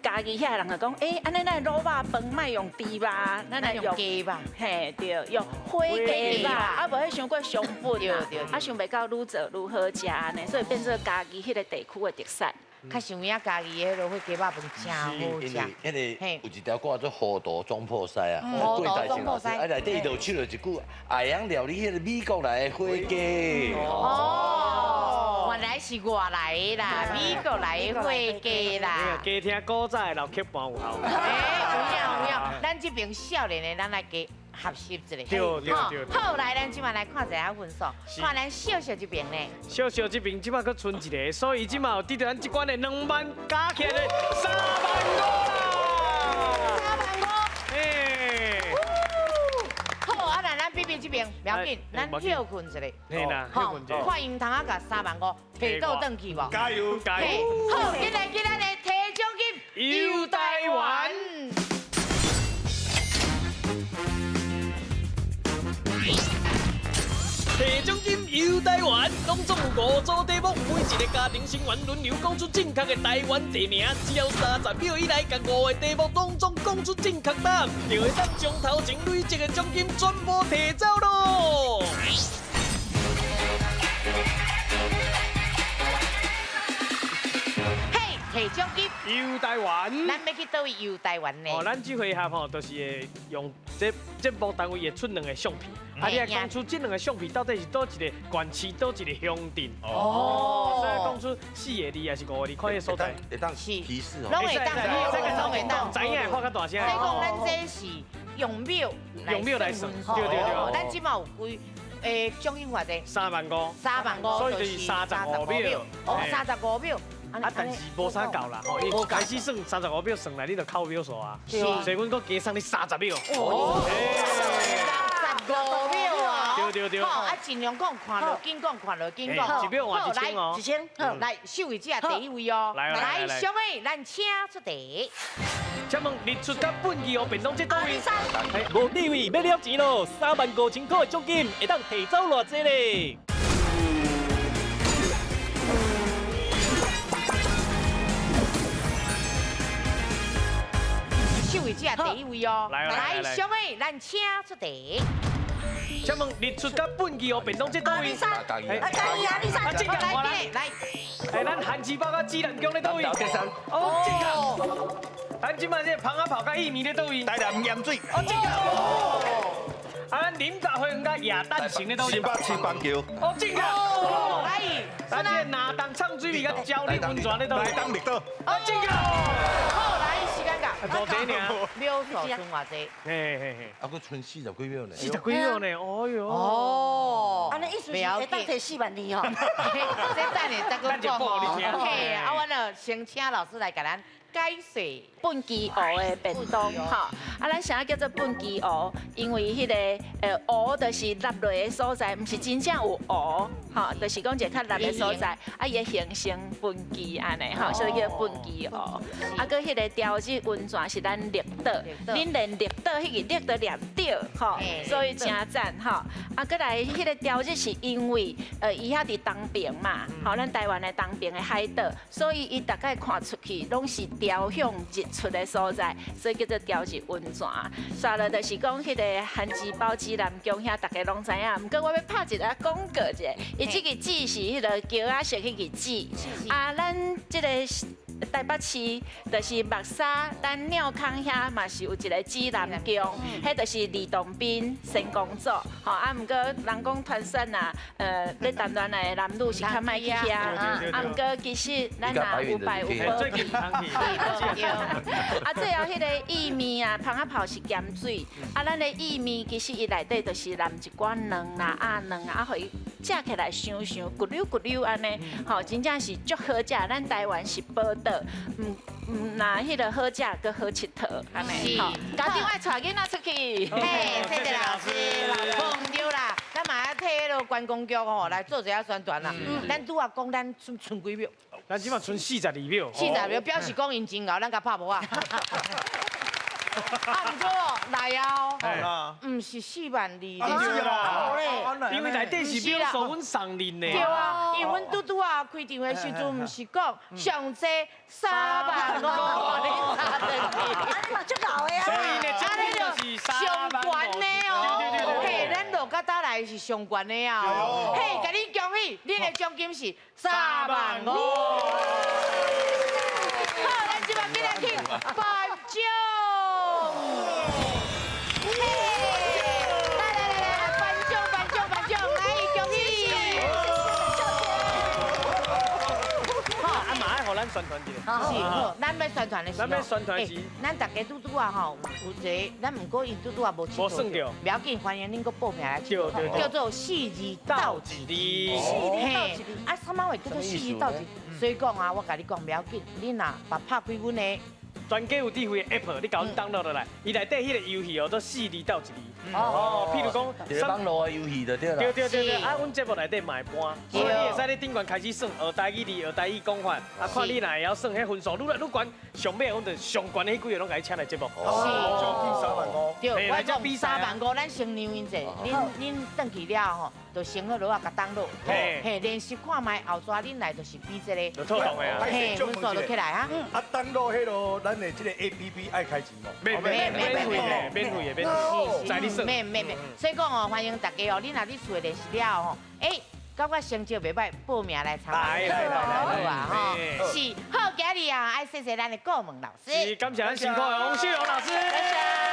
嘉义遐人就讲，欸，按呢咱卤肉饭莫用猪肉，咱来用鸡肉，嘿对，用火鸡肉，啊无彼伤过伤笨啊，啊想袂到愈做愈好食按呢，所以变做嘉义彼个地区的特产。较想影嘉义的彼个火鸡肉饭真好食。因为那个有一条歌叫做《糊涂总铺师》啊，糊涂总铺师，啊内底伊就唱了一句，爱晓料理彼个美国来的火鸡。哦，原来是外来的啦，美国来的火鸡啦。加听古早的老曲盘有效。欸，有影有影，咱这边少年的，咱来加学习一下。对对对。好，来，咱这马来看一下分数，看咱小小这边呢。小小这边这马阁剩一个，所以这马有得到咱这关的2万，加起来3万5啦。3万5。哎。好，啊，那咱比比这边，不要紧，咱休困一下。嘿啦，休困一下。看𪜶通仔共3万5提倒转去无？加油加油！好，进来今仔的提奖金，游台湾。提奖金游台湾，拢总有5组题目，每一个家庭成员轮流讲出正确的台湾地名，只要30秒以内，共5个题目拢总讲出正确答案，就会当将头前累积的奖金全部提走咯。嘿，提奖金游台湾，咱欲去佗位游台湾呢？哦，咱这回合吼，就是会用这节目单位会出2个相片。啊！你爱讲出这2个相片到底是佗一个县市，佗一个乡镇。哦。所以讲出4个字还是5个字，看彼个所在。会当提示哦。拢会当，拢会当。知影会发较大声。所以讲，咱这是用秒，用秒来算。对对对。咱这马有几？诶，奖金偌济？3万5。3万5，所以就是35秒。哦，35秒。啊，但是无啥够啦，吼，伊开始算35秒算来，你就扣秒数啊。是。所以阮阁加送你30秒。哦。35秒啊！对对对。好，啊，尽量讲，看落紧讲，看落紧讲。1秒换1000哦。1000，好，来，秀慧姐第一位哦。来来，小妹，咱请出题。请问日出佮畚箕湖便当这佗位？五地位欲了钱咯，3万5千块的奖金会当提走偌济咧？秀慧姐第一位哦。来，小妹，咱请出题。请问日出佮畚箕湖便当这佗位？阿嘉义，阿丽莎，啊，正确，来来。哎，咱韩七宝佮指南宫咧佗位？哦，正确。咱这摆这蜂仔炮佮薏米咧佗位？台南盐水。哦，正确。啊，咱林家花园佮亚诞城咧佗位？新北市板桥。哦，正确。来，咱这拿东唱水味佮蕉里温泉咧佗位？台东绿岛。哦，正确。好，来，时间到。五题尔。秒数剩偌济？嘿嘿嘿。啊，阁剩40几秒呢。40几秒呢？哦哟。哦。按呢意思是会当提4万2吼。这等下再阁讲哦。嘿，啊，阮就先请老师来共咱解说畚箕湖的便当吼。啊，咱啥叫做畚箕湖？因为彼个湖就是落落的所在，毋是真正有湖，吼，就是讲一个较落的所在，啊，伊会形成畚箕按呢，吼，所以叫畚箕湖。啊，阁彼个潮日温泉是咱绿岛，恁连绿岛彼个绿都念对，吼，所以真赞吼。啊，阁来彼个潮日是因为伊遐伫东边嘛，吼，咱台湾的东边的海岛，所以伊大概看出去拢是朝向日出的所在，所以叫做朝日温泉。煞落就是讲彼个番薯包指南宫遐，大家拢知影。毋过我欲拍一个广告者，伊这个纸是彼个桥仔色彼个纸，啊，咱这个台北市就是木沙，咱庙口遐嘛是有一个指南宫，彼就是李洞宾仙公祖，吼啊，毋过人讲传说啊，咧谈恋爱的男女是较莫去遐，啊，毋过其实咱若有拜有保庇，啊，最后彼个薏米啊，蜂仔炮是咸水，啊，咱的薏米其实伊内底就是淋一寡卵啦、鸭卵啊，予伊食起来香香、骨溜骨溜按呢，吼，真正是足好食。咱台湾是宝岛，毋若彼个好食，阁好𨑨迌，按呢吼。家长爱带囡仔出去。嘿，谢谢老师，无毋对啦，咱嘛爱替彼个观光局吼来做一下宣传啦。咱拄仔讲咱剩几秒？咱这马剩42秒。42秒表示讲𪜶真𠢕，咱共拍无啊？啊，毋过来啊，毋是4万2对啦，因为内底是表示阮送恁的。对啊，因为阮拄拄啊开场的时阵，毋是讲上济3万5，你查转去。啊，你嘛足老的啊。所以呢，奖品就是上悬的哦。嘿，咱落到搭来是上悬的啊。嘿，共你恭喜，恁的奖金是3万5。好，咱这摆紧来去颁奖。来来来来，颁奖颁奖颁奖，来恭喜！啊嘛爱予咱宣传一下。是好，咱欲宣传的时，咱欲宣传时，咱大家拄拄啊吼，有一个，咱毋过𪜶拄拄啊无无算著，袂要紧，欢迎恁阁报名来佚佗，叫做四字斗一字。嘿，啊，啥物话叫做四字斗一字？所以讲啊，我共你讲，袂要紧，恁若把拍开阮的全家有智慧的 app，你共阮 download 落来，伊内底彼个游戏哦，都四字斗一字。哦，譬如讲，一个网路的游戏就对啦。对对对对，啊，阮节目内底嘛会播，所以你会使咧顶悬开始算，学台语字，学台语讲法，啊，看你若会晓算彼分数愈来愈悬，上尾阮就上悬的彼几个拢共你请来节目。是，对，我讲3万5，咱先让𪜶者，恁转去了吼，就先好落啊，共 download，嘿，练习看觅，后逝恁来就是比这个，就妥当的啊，嘿，分数就起来啊。啊，download 彼啰咱的这个 APP 爱开钱无？免免免费的，免费的，免费，在你算。免免免，所以讲哦，欢迎大家哦，恁若伫厝内练习了吼，哎，感觉成绩袂䆀，报名来参加。来来来来，好啊吼，是好，今日啊，爱谢谢咱的顾问老师，是感谢咱辛苦的王秀荣老师。谢谢。